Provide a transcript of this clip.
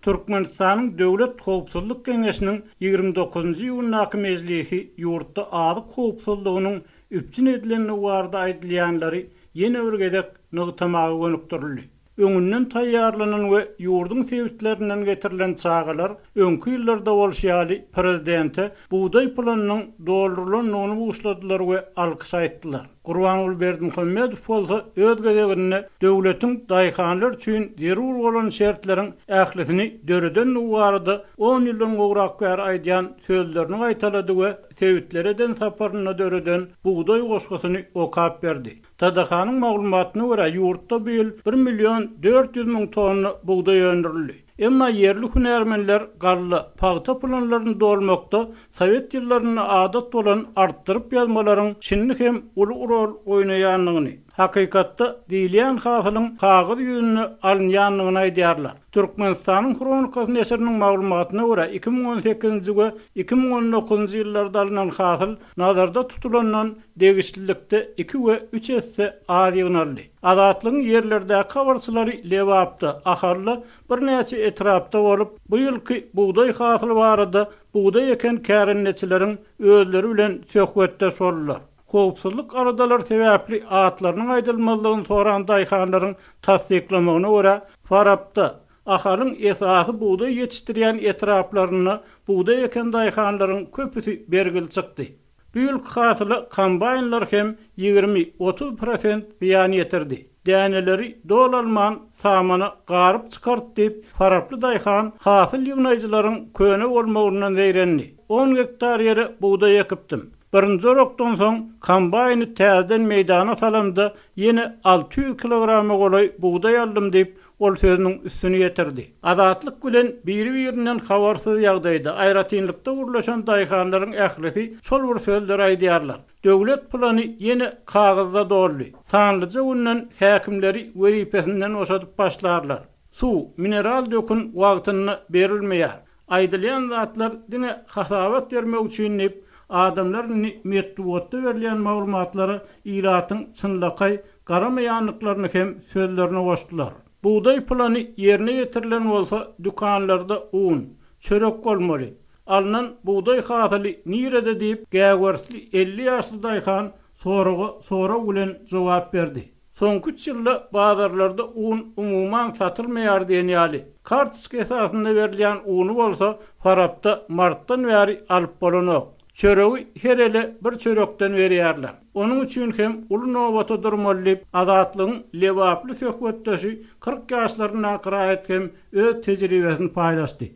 Türkmenistanyň Döwlet howpsuzlyk geňeşiniň 29-njy iýundaky mejlisi ýurtda azyk howpsuzlygynyň üpjün edilendigi barada aýdylýanlary ýene bir gezek nygtamaga gönükdirildi. Öňünden taýýarlanan we ýurduň sebitlerinden getirilen çagalar öňki ýyllarda bolşy ýaly prezidente bugdaý planynyň doldurylandygyny buşladylar we alkyş aýtdylar. Gurbanguly Berdimuhamedow bolsa öz gezeginde döwletiň daýhanlar üçin zerur bolan şertleriň ählisini döredendigi barada on ýyldan gowrak bäri aýdýan sözlerini gaýtalady we sebitlere eden saparynda döreden bugdaý goşgusyny okap berdi. TDH-nyň maglumatyna görä, ýurtda bu ýyl bir million 400 müň tonna bugdaý öndürildi. Emma ýerli hünärmenler galla, pagta planlaryny dolmakda sowet ýyllarynda adat bolan artdyryp ýazmalaryň şindi hem uly rol oýnaýandygyny, hakykatda diýilýän hasylyň kagyz ýüzünde alynýandygyny aýdýarlar. Türkmenistanyň Hronikasy neşiriniň maglumatyna görä, 2018-nji we 2019-njy ýyllarda alnan hasyl nazarda tutulandan degişlilikde iki we üç esse az ýygnaldy. Azatlygyň ýerlerdäki habarçylary Lebapda, Ahalda, birnäçe etrapda bolup, bu ýylky bugdaý hasyly barada bugdaý eken kärendeçileriň özleri bilen söhbetdeş boldular. Howpsuzlyk aladalary sebäpli atlarynyň aýdylmazlygyny soran daýhanlaryň tassyklamagyna görä, Farapda, Ahalyň esasy bugdaý ýetişdirýän etraplarynda bugdaý eken daýhanlaryň köpüsi bergili çykdy. Bu ýylky hasyla kombaýnlar hem 20, 30 prosent zyýan ýetirdi. Däneleri doly alman, samana garyp çykardy diýip, faraply daýhan hasyl ýygnaýjylaryň köne bolmagyndan zeýrendi. On gektar ýere bugdaý ekipdim. Birinji orakdan soň kombaýny täzeden meýdana salamda ýene 600 kilograma golaý bugdaý aldym diýip, ol sözüniň üstüni ýetirdi. Azatlyk bilen biri-birinden habarsyz ýagdaýda, aýratynlykda gürleşen daýhanlaryň ählisi şol bir sözleri aýdýarlar. Döwlet plany ýene kagyzda doldy. Sanlyja günden häkimleri wezipesinden boşadyp başlarlar. Suw, mineral dökün wagtynda berilmeýär. Aýdylýan zatlar diňe hasabat bermek üçin diýip, adamlar indi metbugatda berilýän maglumatlara ilatyň çynlakaý garamaýandyklaryny hem sözlerine goşdular. Bugdaý plany ýerine ýetirilen bolsa dükanlarda un, çörek bolmaly. Alnan bugdaý hasyly nirede diýip, gäwersli 50 ýaşly daýhan soraga sorag bilen jogap berdi. Soňky üç ýylda bazarlarda un umuman satylmaýar diýen ýaly. Kartoçka esasynda berilýän uny bolsa Farapda martdan bäri alyp bolanok. Çöregi her ele bir çörekden berýärler. Onuň üçin hem uly nobata durmaly diýip, Azatlygyň lebaply söhbetdeşi 40 ýaşlaryndaky raýat hem öz tejribesini paýlaşdy.